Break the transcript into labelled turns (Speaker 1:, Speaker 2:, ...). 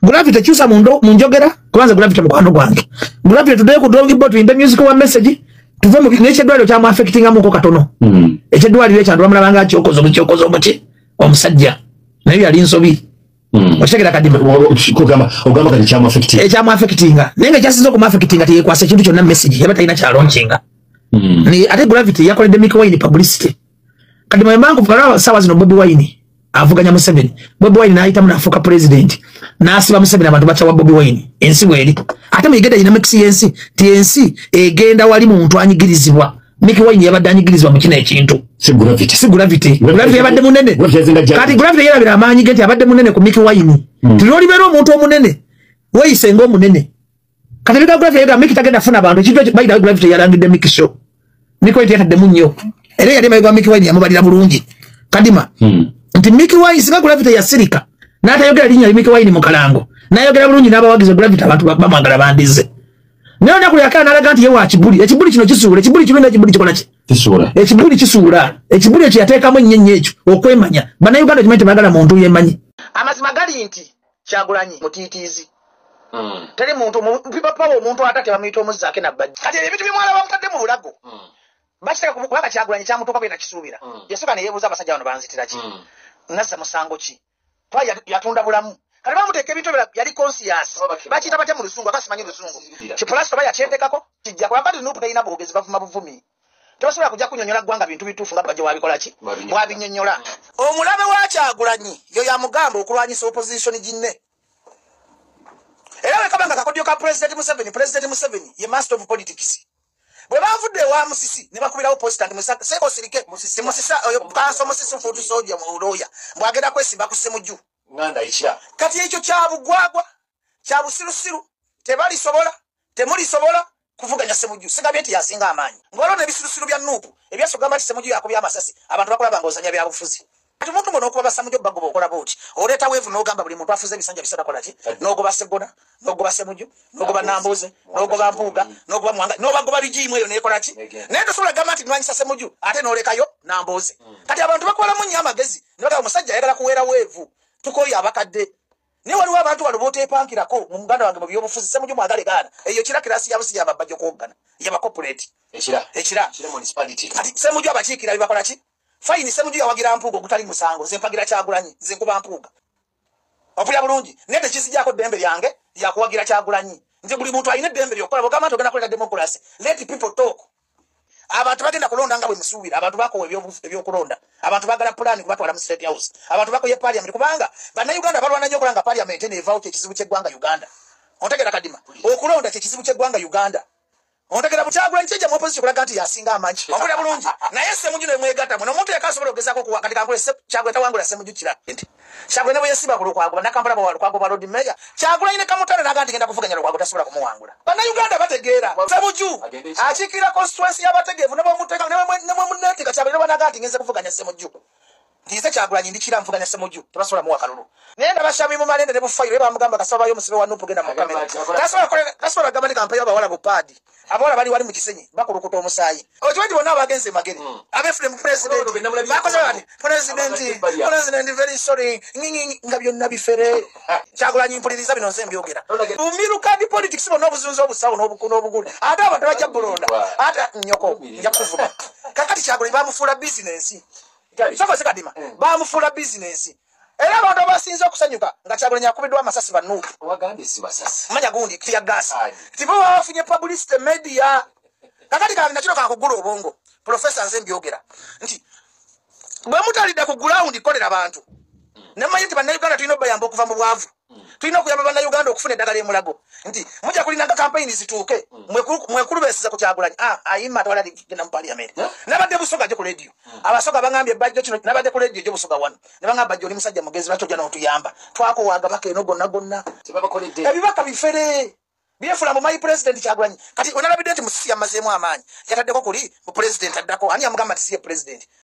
Speaker 1: Gravity kyusa mu njogera, kubanza Gravity mukwano gwange. Gravity tuddeyo ku drawing board, tuyimbe music wa message, tuve mu n'ekyeddwaliro kyamu affectingamuko katono. Ekyeddwaliro ekyantu bamulabanga kyokoza omukyokoza omuki omusajja, naye yali nsobi. Okitegera, Kadima?
Speaker 2: Kugamba ogamba kati kyamu affecting.
Speaker 1: Ekyamu affectinga, naye nga kyasinze okumu affectinga, teyekwasa ekintu kyonna, message yaba talina kyalaunchinga. Ni ate Gravity yakoledde Mikie Wine publicity. Kati mwe kalaba sawa zino Bobi Wine avuganya Museveni, Bobi Wine n'ayitamu n'afuuka president, n'asiba Museveni, abantu bakyawa Bobi Wine. Ensi bweri, ate muyigedde dynamics y'ensi, ti ensi egenda wali muntu anyigirizibwa. Mikie Wine yabadde anyigirizibwa mu kino ekintu.
Speaker 2: Si Gravity.
Speaker 1: Si Gravity. Gravity yabadde munene.
Speaker 2: Gravity yazinga
Speaker 1: Kati Gravity yerabira amaanyi ge nti abadde munene ku Mikie Wine. Ti lwolibeera omuntu omunene, weeyise ng'omunene. Kati ebika Gravity yagamba Mikie tagenda funa bantu, ekintu ekyo bayita Gravity yalangidde Mikie show. Mikie Wine teyataddemu nnyo, era yali emabega wa Mikie Wine, yamubalira bulungi, Kadima, nti Mikie Wine, singa Gravity yasirika n'atayogera linnya li Mikie Wine mu kalango, n'ayogera bulungi n'abawagizi, Gravity abantu bamwagala bandize. Naye olunaku lwakala n'alaga nti ye wa kibuli, ekibuli kino kisuula, ekibuli kirungi, ekibuli kikola ki?
Speaker 2: Kisuula.
Speaker 1: Ekibuli kisuula. Ekibuli ekyo yateekamu ennyo ekyo okwemanya. Bannayuganda kimanyi tebagala muntu yemanyi.
Speaker 3: Amazima gali nti Kyagulanyi mutiitiizi. Teri muntu people power, omuntu atatya bamuyita omuzzaake nabbajja. Kati ebyo ebintu bimwala bamutadde mu bulago, bakiteeka kubanga Kyagulanyi kyamutuuka bwe nakisuubira. Yasooka ne yeebuuza, abasajja bano banzitira ki? Nazza musango ki? Kuba yatunda bulamu. Kati bamuteeka ebintu ebirala, yali conscious. Bakiyita batya mu Luzungu? Akasimanyi Luzungu. Kipulasito oba yakyetekako kijja kuba kati NUP terina bwogezi, bavuma buvumi, tebasobola kujja kunyonyola ggwanga bintu bituufu nga bajja wabikola ki, bwabinyonyola. Omulabe wa Kyagulanyi yo yamugamba okulwanyisa opposition ginne, era wekabanga kakodyo ka President Museveni. President Museveni ye master of politics. Bwe bavudde ewa Musisi ne bakubirawo poster nti seeko osirike, Musisa oyo kanso Musisi foot soldier mu lawyer bwagenda kwesimba ku Semuju.
Speaker 2: Nganda ikira.
Speaker 3: Kati ekyo kyabugwagwa, kyabusirusiru, tebalisobola, temulisobola kuvuganya Semuju. Sigabye nti yasinga amaanyi, ng'olwo n'ebisirusiru bya NUP ebyasogamba nti Semuju yakubya amasasi, abantu bakulaba ng'ozanya byabufuzi. Kati omuntu ng'onookuba basamuju bagoba, okola buuti, oleeta wave n'ogamba buli muntu afuze ebisanja bisatu akola ki? N'ogoba Seggona, n'ogoba Semuju, n'ogoba Nambuze, n'ogoba Mpuuga, n'ogoba Mwanga, n'obagoba rigiimu eyo neekola ki? Naye tosobola gamba nti nwanyisa Semuju ate n'olekayo Nambuze. Kati abantu bakolamu nnyo amagezi ne bagamba omusajja ayagala kuweera wave, tukoye abakadde. Naye waliwo abantu wano boteepankirako mu muganda wange mu byobufuzi. Semuju mwagale gaana eyo kira kirasi yabusi yababajja okwoggana yabacorporate.
Speaker 2: Ekira.
Speaker 3: Ekira.
Speaker 2: Ekira municipality.
Speaker 3: Kati Semuju abakiikira bibakola ki? Fine, Semuju yawagira Mpuuga ogutali musango, nze mpagira Kyagulanyi, nze nkuba Mpuuga, opulya bulungi, naye tekizijjako ddembe lyange lyakuwagira Kyagulanyi. Nze buli muntu alina eddembe lyokukola. Bwogamba nti ogenda kuleeta democracy, let people talk. Abantu bagenda kulonda nga bwe musuubira. Abantu bakowa ebyokulonda, abantu bagala pulaani kubatwala mu State House, abantu bakoye parliament, kubanga Bannayuganda balwana nnyo okulanga parliament eno evaawo. Kyekizibu ky'eggwanga Uganda, ontegera, Kadima? Okulonda kyekizibu ky'eggwanga Uganda, ontegera? Bukyagulanyi kijja mu opposition kulaga nti yasinga amaanyi, ompulira bulungi? Naye Semuju ne mwegatta muno, omuntu yekka asobola okugezaako okuwa. Kati kankule, Kyagulanyi tawangula Semuju kira nti Kyagulanyi ne bwe yesiba ku Lukwago, Bannakampala bawa Lukwago bwa Lord Mayor. Kyagulanyi ne kamutale naga nti genda kuvuganya Lukwago, tasobola kumuwangula. Bannayuganda bategeera Semuju akiikirira constituency y'abategeevu. Ne bwemuteeka ne bwemuneetika Kyagulanyi ne bwanaga nti ngenze kuvuganya Semuju, ntize Kyagulanyi ndikira nvuganya Semuju, tebasobola muwa kalulu. Naye ndaba Shamimu Malende ne bufayiro bamugamba kasabayo omusibe wa NUP, genda mu kamera. Tasobola kugamba nti kampayo abawala bupaadi, abawala bali wali mu Kisenyi bakulukuta omusaayi. Okimanyi nti bonna abagenze e Magere abefule mu president bakoze bati, "President, president, very sorry," ngingi nga byonna bifere. Kyagulanyi, mpuliriza bino, nze mbyogera. Bumiruka di politics bonna obuzunza obusawo n'obugulu, ate abantu bajja bulonda ate nyoko nja kuvuma. Kakati Kyagulanyi bamufuula bizinensi. Soko sekadima bamufuula bizinensi, era abantu abasinze okusanyuka nga Kyagulanyi akubiddwa amasasi ba NUP.
Speaker 2: Wagambye si basasi.
Speaker 3: Manya gundi tear gas.
Speaker 2: Aye.
Speaker 3: Tipo bafunye publicity media. Kakati kange nakino kakugula obwongo, professor, nze mbyogera nti bwe mutalidde ku ground kolera bantu, nemanyi nti Bannayuganda tulina obayamba okuva mu bwavu, tulina okuyamba Bannayuganda okufuna eddagala emulago, nti mujja kulinanga kampeyini zituuke mwekulubesiza ku Kyagulanyi. Ah, ayima tewali aligenda mu parliament. Nabadde Busoga gye ku radio, Abasoga bangambye bajjo kino. Nabadde ku radio gye Busoga wano ne bangamba, "Bajjo oli musajja mugezi, lwaki ojja n'otuyamba? Twakuwaaga baka eno gonna gonna."
Speaker 2: Tebabakoledde.
Speaker 3: Ebibaka bifere byefula mu my president Kyagulanyi. Kati onalabidde nti Musisi yamazeemu amaanyi, yataddeko kuli mu president addako. Ani yamugamba nti siye president?